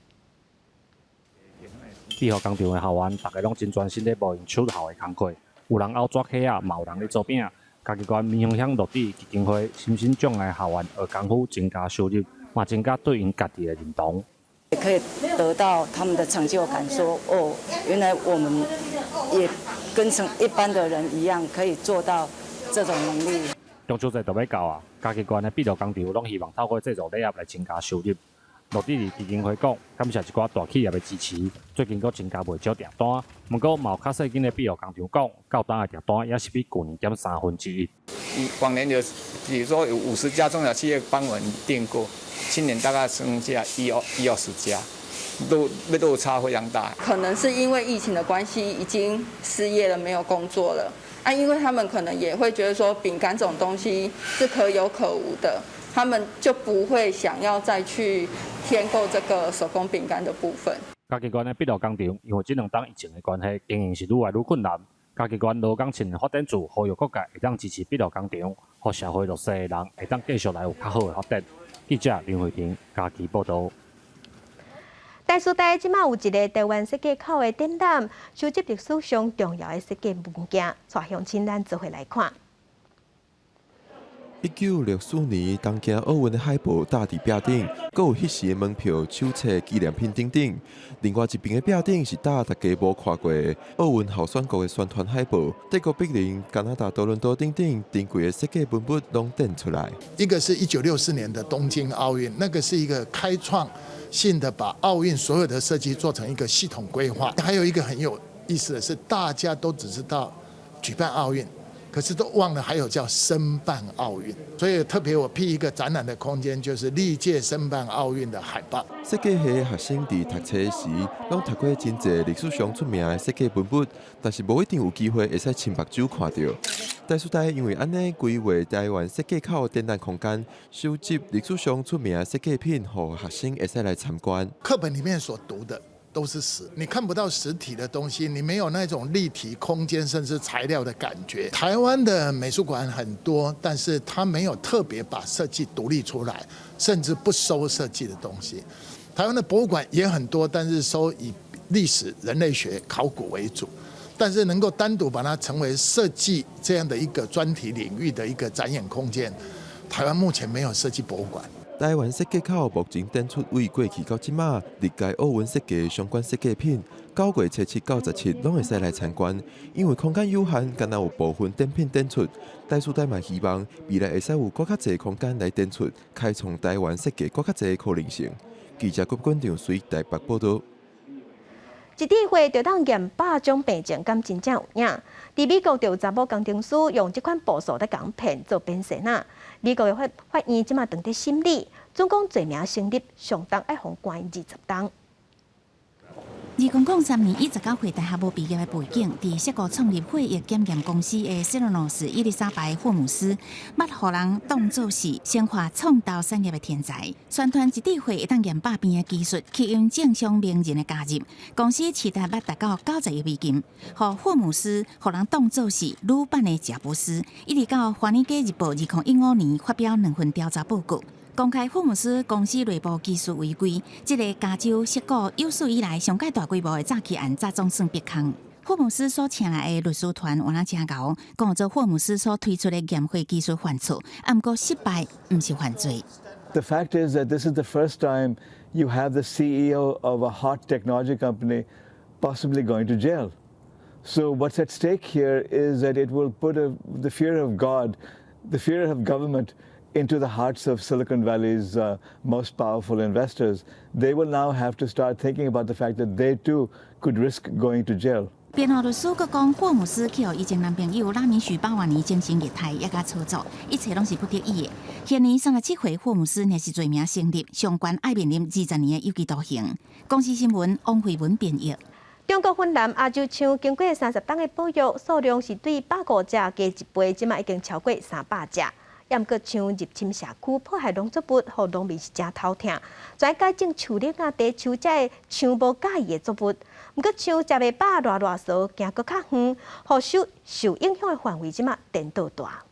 庇護工廠的學員，逐家攏真專心咧無閒手頭的工課，有人拗紙皮仔，嘛有人咧做餅。嘉義縣民雄鄉樂智基金會身心障礙學員學功夫，增加收入，嘛增加對𪜶家己的認同。也可以得到他們的成就感，說哦，原來我們也跟成一般的人一樣，可以做到這種能力。中秋節就欲到啊，嘉義縣的庇護工廠攏希望透過製作禮盒來增加收入。樂智基金會講，感謝一寡大企業的支持，最近閣增加袂少訂單。毋過，嘛有較細間的庇護工廠講，到今的訂單也是比舊年減1/3。往年有，比如說有50家中小企業幫我們訂購，今年大概剩下一二十家，落差非常大。可能是因為疫情的關係，已經失業了，沒有工作了。啊，因為他們可能也會覺得說，餅乾這種東西是可有可無的，他們就不會想要再去添購這個手工餅乾的部分。嘉義縣的庇護工廠，因為這兩冬疫情的關係，經營是愈來愈困難。嘉義縣勞工青年發展處呼籲各界會當支持庇護工廠，予社會弱勢的人會當繼續來有較好的發展。記者林慧婷嘉義報導。台師大這馬有一个台灣設計口的展覽，收集歷史上重要的設計物件，帶鄉親咱做伙來看。1964年東京奧運的海報貼佇壁頂，閣有彼時的門票、手冊、紀念品等等。另外一邊的壁頂是貼大家無看過的奧運候選國的宣傳海報，德國柏林、加拿大多倫多等等珍貴的設計文物攏展出來。一個是1964年的東京奧運，那個是一個開創性的把奧運所有的設計做成一個系統規劃。還有一個很有意思的是，大家都只知道舉辦奧運，可是都忘了還有叫申辦奧運，所以特別我闢一個展覽的空間，就是歷屆申辦奧運的海報。設計系的學生佇讀冊時，攏讀過真濟歷史上出名的設計文物，但是無一定有機會會使親目睭看著。台師大因為按呢規劃台灣設計口展覽空間，收集歷史上出名的設計品，予學生會使來參觀。課本裡面所讀的都是死，你看不到實體的東西，你沒有那種立體空間甚至材料的感覺。台灣的美術館很多，但是它沒有特別把設計獨立出來，甚至不收設計的東西。台灣的博物館也很多，但是收以歷史、人類學、考古為主，但是能夠單獨把它成為設計這樣的一個專題領域的一個展演空間，台灣目前沒有設計博物館。台灣設計口目前展出為過去到這馬歷屆奧運設計相關設計品，9月初7到17攏會使來參觀。因為空間有限，干焦有部分展品展出。台師大嘛希望未來會使有閣較濟空間來展出，開創台灣設計閣較濟可能性。記者郭館長隨台北報道。一智慧就當驗百種病症，敢真正有影？佇美國就有查某工程師用這款步數來共騙做變身啊！美國的法院這馬正佇審理，總共罪名成立，上重愛予關20冬。2003年，以19歲大學無畢業的背景，佇矽谷創立血液檢驗公司的塞羅諾斯伊麗莎白霍姆斯，捌予人當做是生化創投產業的天才。宣傳一滴血會當驗百病的技術，吸引政商名人的加入。公司市值捌達到90億美金，予霍姆斯予人當做是女版的賈伯斯。一直到《華爾街日報》2015年發表兩份調查報告，公開霍姆斯公司內部技術違規，這个加州矽谷有史以來上蓋大規模的詐欺案，才總算逼空。霍姆斯所請來的律師團原來真𠢕，講做霍姆斯所推出的驗血技術犯錯，毋過失敗毋是犯罪。 The fact is that this is the first time you have the CEO of a hot technology company possibly going to jail. So what's at stake here is that it will put the fear of God, the fear of government into the hearts of Silicon Valley's most powerful investors. They will now have to start thinking about the fact that they too could risk going to jail. 辯護律師閣講，霍姆斯去予伊前男朋友拉米許巴瓦尼精神虐待，抑佮操作，一切攏是不得已的。現年37歲，霍姆斯若是罪名成立，上懸愛面臨20年的有期徒刑。公視新聞王慧文編譯。中國雲南亞洲象經過30冬的保育，數量是對150隻加一倍，這馬已經超過300隻。毋過象入侵社區，破壞農作物，予農民是誠頭疼。全改種樹林啊、茶樹這个象無佮意的作物。毋過象食袂飽，賴賴趖，行閣較遠，予受影響的範圍這馬顛倒大。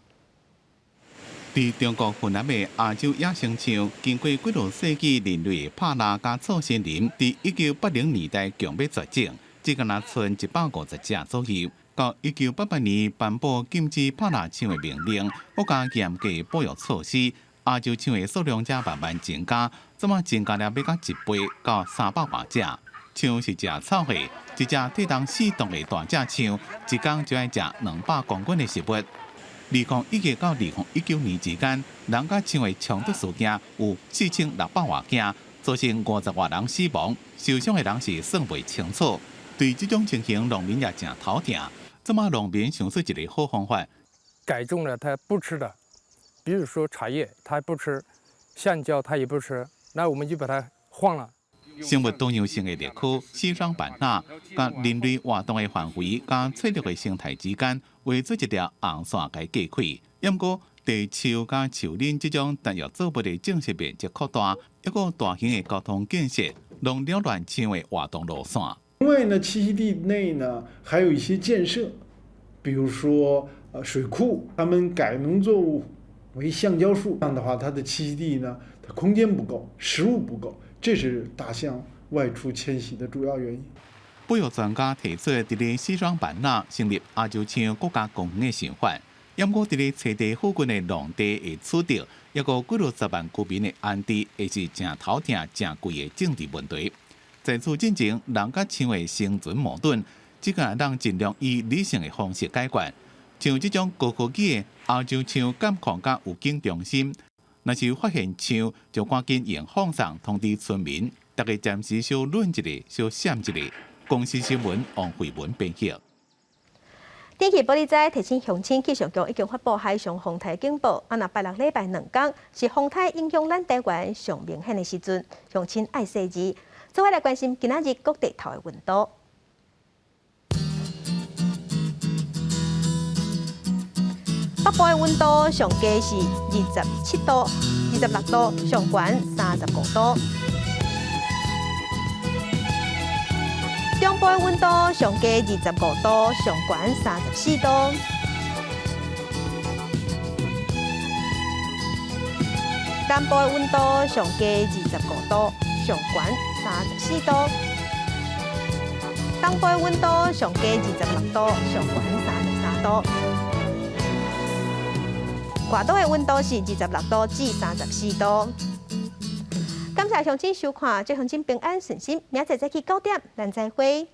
佇中國雲南的亞洲野生象，經過幾落世紀人類的拍獵佮做森林，佇1980年代強欲絕種，只干焦賰150隻左右。到1988年頒布禁止拍獵象的命令，閣加嚴格保育措施，亞洲象的數量才慢慢增加，這馬增加了欲到一倍，到300外隻。象是食草的，一隻體重4噸的大隻象，一工就愛食200公斤的食物。2011到2019年之間，人佮象的衝突事件有4600外件，造成50外人死亡，受傷的人是算袂清楚。對這種情形，農民也誠頭疼。這馬農民想出一个好方法，改種了他不吃的，比如說茶葉，他不吃；橡膠他也不吃，那我們就把它換了。生物多樣性的歷史，西雙版納，佮人類活動的範圍，佮脆弱的生態之間，畫出一條紅線共隔開。毋過，茶樹佮樹林這種單一作物的種植面積擴大，抑閣大型的交通建設，攏擾亂象的活動路線。另外呢，棲息地內呢，還有一些建設，比如說水庫，他們改農作物為橡膠樹，這樣的話，它的棲息地呢，它空間不夠，食物不夠，這是大象外出遷徙的主要原因。保育專家提出，佇咧西雙版納成立亞洲象國家公園的想法，毋過佇咧冊地附近的農地會取得，抑閣幾落十萬居民的安置，會是誠頭痛、誠貴的政治問題。在此進前，人佮象的生存矛盾，這個當盡量以理性的方式解決。像這種高科技的歐洲象監控佮預警中心，若是發現象，就趕緊用放送通知村民，逐家暫時小忍一下，小閃一下。公視新聞王慧文編譯。天氣報你知，提醒鄉親氣象局已經發布海上風台警報。啊，若拜六禮拜兩工是風台影響咱台灣上明顯的時陣，鄉親愛細膩。做伙來關心今仔日各地頭的溫度。北部的溫度上低是27度、26度，上懸35度。中部的溫度上低25度，上懸34度。南部的溫度上低25度，上懸34度。東部的溫度上低26度，上懸33度。外島的溫度是26度至34度。感謝鄉親收看，祝鄉親平安順心，明仔載早起9點，咱再會。